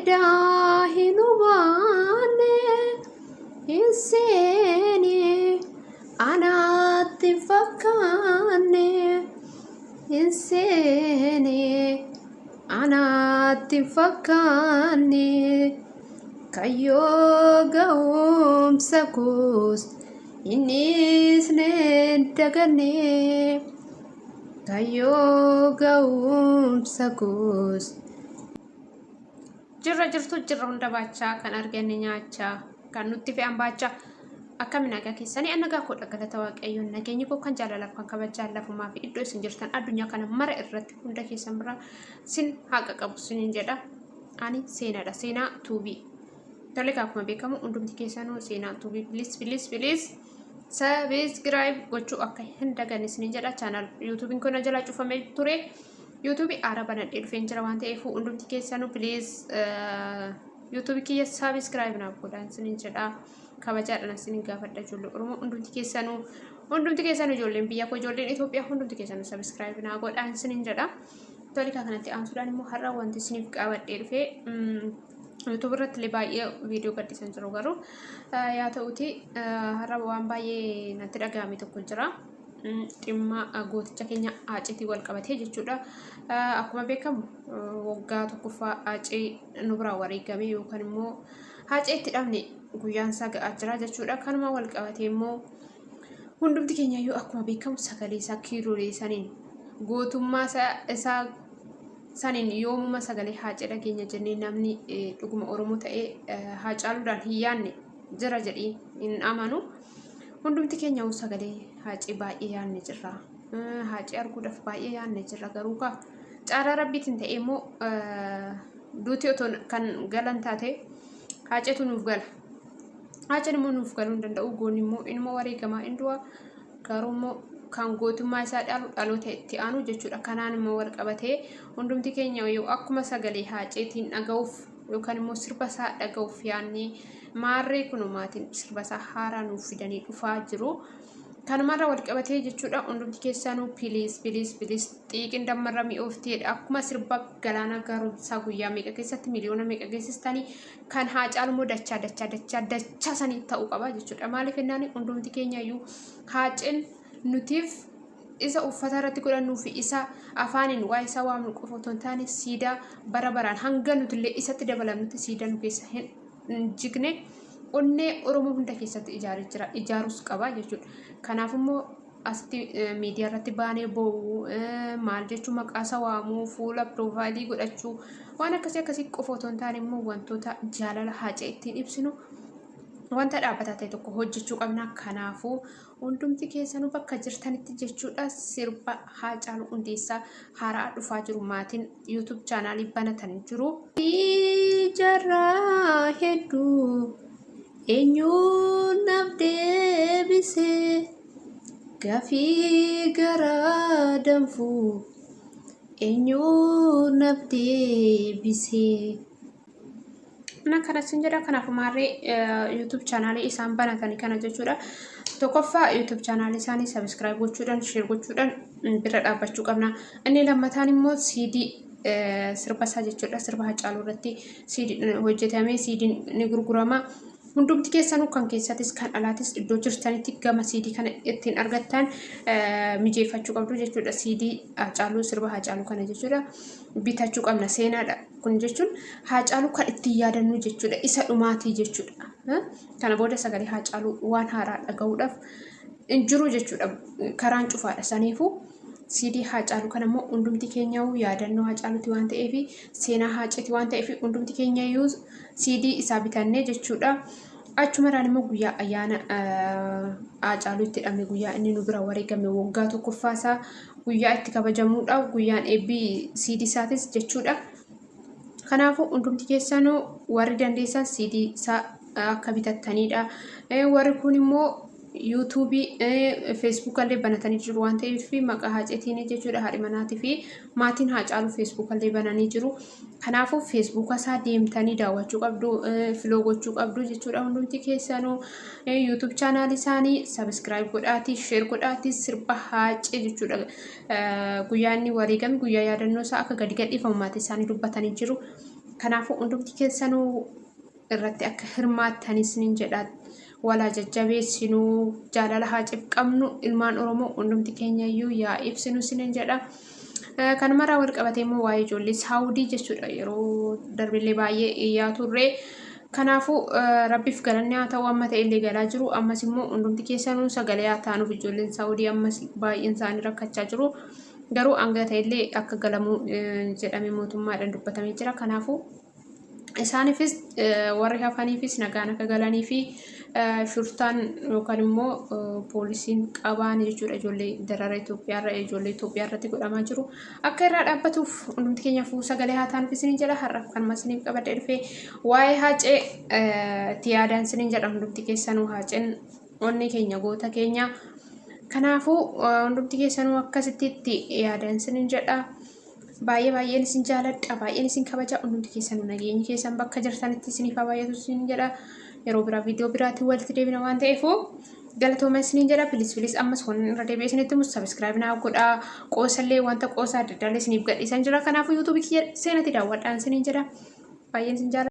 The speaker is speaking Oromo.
Edaa hin hubanne hin seene anaatti hin fakkaanne hin seene anaatti hin fakkaanne kayyoo ga'umsa koos hin dhiisne hin daganne kayyoo ga'umsa koos. Jirra jirtu jirra hunda baachaa kan arganne nyaachaa kan nutti fe'an baachaa akkami nagaa keessanii an nagaa koodha galata waaqayyoon nageenyi koo kan jaalalaaf kan kabajaa lafumaa fi iddoo isin jirtan addunyaa kana mara irratti hunda keessan bira sin haqa qabu sinin jedha ani seenaadha seenaa tuubii tole akkuma beekamu hundumti keessanuu seenaa tuubii bilis bilis bilis sabiskiraayib gochuu akka hin daganne isinin jedha chaanaal yuutuubiin kun jalaa cufamee ture yuutuubii aara banadhee dhufeen jira waan ta'eef hundumti keessanuu piliis yuutuubii kiyya sabiskiraayib naaf godhaa isinin jedha kabajaadhaan isinin gaafadha ijoollee oromoo hundumti keessanuu hundumti keessanuu ijoolleen biyya koo ijoolleen Itoophiyaa hundumti keessanuu sabiskiraayib naa godhaa isinin jedha tolikaa kanatti aansuudhaan immoo har'a wanti isiniif qabadhee dhufee YouTube irratti illee baay'ee viidiyoo gadhiisan jiru garuu yaa ta'uti har'a waan baay'ee natti dhaga'ame tokko jira. Dhimma gooticha keenya Haaceetiin wal qabatee jechuudha. Akkuma beekamu waggaa tokkoffaa Haacee nu biraa wareegame yookaan immoo Haacee itti dhabne guyyaan isaa ga'aa jira jechuudha. Kanuma wal qabatee immoo hundumti keenya iyyuu akkuma beekamu sagalee isaa kiirolee saniin gootummaa isaa saniin yoomuma sagalee Haacee dhageenya jennee namni dhuguma Oromoo ta'ee Haacaaluudhaan hin yaanne jira jedhee hin amanu. Hundumti keenya sagalee Haacee baay'ee yaanne jirra. Haacee arguudhaaf baay'ee yaanne jirra garuu kaa caaraa rabbiitiin ta'ee immoo duuti otoo kan galan taate Haaceetu nuuf gala. Haaceen immoo nuuf galuu hin danda'u goonni immoo inuma wareegamaa in du'a garuu immoo kan gootummaa isaa dhaalu dhaloota itti aanu jechuudha. Kanaan immoo wal qabatee hundumti keenya yoo akkuma sagalee Haaceetiin dhaga'uuf yookaan immoo sirba isaa dhaga'uuf yaadnee maarree kunumaatiin sirba isaa haaraa nuuf fidanii dhufaa jiru. Kanumarra wal qabatee jechuudha hundumti keessanuu piliis piliis piliis xiiqin dammarra mi'oofteedha. Akkuma sirba galaanaa gaaromsaa guyyaa meeqa keessatti miliyoona meeqa geessistanii kan Haacaalu immoo dachaa dachaa dachaa dachaa sanii ta'uu qaba jechuudha. Maaliif jennaan hundumti keenya iyyuu Haaceen nutiif isa uffata irratti godhannuu fi isa afaaniin waa isaa waamnu qofa otoo hin taane siidaa bara baraan hanga nutillee isatti dabalamnutti siidaa nu keessa hin jigne onnee Oromoo hunda keessatti ijaaree jira ijaarus qaba jechuudha. Kanaaf immoo asitti miidiyaa irratti baanee boo'uu maal jechuu maqaa isaa waamuu fuula piroofaayilii godhachuu waan akkasii akkasii qofa otoo hin taane immoo wantoota jaalala Haacee ittiin ibsinu wanta dhaabbataa ta'e tokko hojjechuu qabna. Kanaafuu hundumti keessanuu bakka jirtanitti jechuudha sirba Haacaaluu Hundeessaa haaraa dhufaa jiru maatiin YouTube chaanaalii banatan jiru. Jarraa hedduu eenyuun naaf deebise gafii garaa danfu eenyuun naaf deebise. Na kana sin jedha kanaaf maarree YouTube chaanaalii isaan banatanii kana jechuudha. Tokkoffaa YouTube chaanaalii isaanii sabiskiraayib gochuudhaan sheer gochuudhaan bira dhaabbachuu qabna. Inni lammataan immoo CD sirba isaa jechuudha. Sirba Hacaaluu irratti CD hojjetamee CD ni gurgurama. Hundumti keessanuu kan keessatis kan alaatis iddoo jirtanitti gama CD kana ittiin argattan mijeeffachuu qabdu jechuudha. CD Hacaaluu sirba Hacaaluu kana jechuudha. Bitachuu qabna seenaadha. Kun jechuun Haacaaluu kan ittiin yaadannu jechuudha. Isa dhumaatii jechuudha. Kana booda sagalee Haacaaluu waan haaraa dhaga'uudhaaf hin jiru jechuudha. Karaan cufaadha. Saniifuu CD Haacaaluu kana immoo hundumti keenyayyuu yaadannoo Haacaaluuti waan ta'eef seenaa Haaceeti waan ta'eef hundumti keenyayyuu CD isaa bitannee jechuudha. Achumarraan immoo guyyaa ayyaana Haacaaluu itti dhabne guyyaa inni nu bira wareegame waggaa tokkoffaa isaa guyyaa itti kabajamuudha. Guyyaan eebbii CD isaatis jechuudha. Kanaafuu hundumti keessanuu warri dandeessan CD isaa akka bitattanidha. Warri kun immoo yuutuubii feesbuuka illee banatanii jiru waan ta'eef maqaa Haaceetiin jechuudha haadhi manaatii fi maatiin Haacaaluu feesbuuka illee bananii jiru. Kanaafuu feesbuuka isaa deemtanii daawwachuu qabdu, filoo gochuu qabdu jechuudha hundumti keessanuu yuutuub chaanaalii isaanii sabiskiraayib godhaatii, sheer godhaatii sirba Haacee jechuudha. Guyyaa inni wareegame guyyaa yaadannoo isaa akka gadi gadhiifamu maatii isaanii dubbatanii jiru. Kanaafuu hundumti keessanuu irratti akka hirmaattanis nin jedha. Walaa jajjabeessinuu, jaalala Haaceef qabnu ilmaan Oromoo hundumti keenya iyyuu yaa ibsinu sinin jedha. Kanumarraa wal qabatee immoo waa'ee ijoollee Saawudii jechuudha yeroo darbillee baay'ee iyyaa turre. Kanaafuu rabbiif galanni haa ta'u, amma ta'e illee galaa jiru. Ammas immoo hundumti keessanuu sagalee haa taanuuf. Ijoolleen Saawudii ammas baay'een isaanii rakkachaa jiru. Garuu hanga ta'e illee akka galamuu jedhamee mootummaadhaan dubbatamee jira. Kanaafuu isaaniifis, warri hafaniifis nagaan akka galanii fi shurtaan yookaan immoo poolisiin qabaan jechuudha ijoollee darara Itoophiyaarra ijoollee Itoophiyaa irratti godhamaa jiru akka irraa dhaabbatuuf hundumti keenyaafuu sagalee haa taanuuf isiniin jedha. Har'aaf kanuma isiniif qabadhee dhufee waa'ee Haacee itti yaadaan isiniin jedha. Hundumti keessanuu Haaceen onnee keenya, goota keenya. Kanaafuu hundumti keessanuu akkasitti itti yaadan isiniin jedha. Baay'ee baay'een isin jaaladha, baay'een isin kabaja. Hundumti keessanuu nageenyi keessan bakka jirtanitti isiniif haa baay'atu isin jedha. Yeroo biraa viidiyoo biraatiin walitti deebina waan ta'eef galatooma isiniin jedha. Please, please, ammas kun irra deebi'ee isinitti himu, subscribe naa godhaa. Qoosallee, wanta qoosaa adda addaallee isiniif gadhiisan jira. Kanaafuu YouTubeii kiyya seenatti daawwadhaan isiniin jedha. Baay'een isin jaaladha.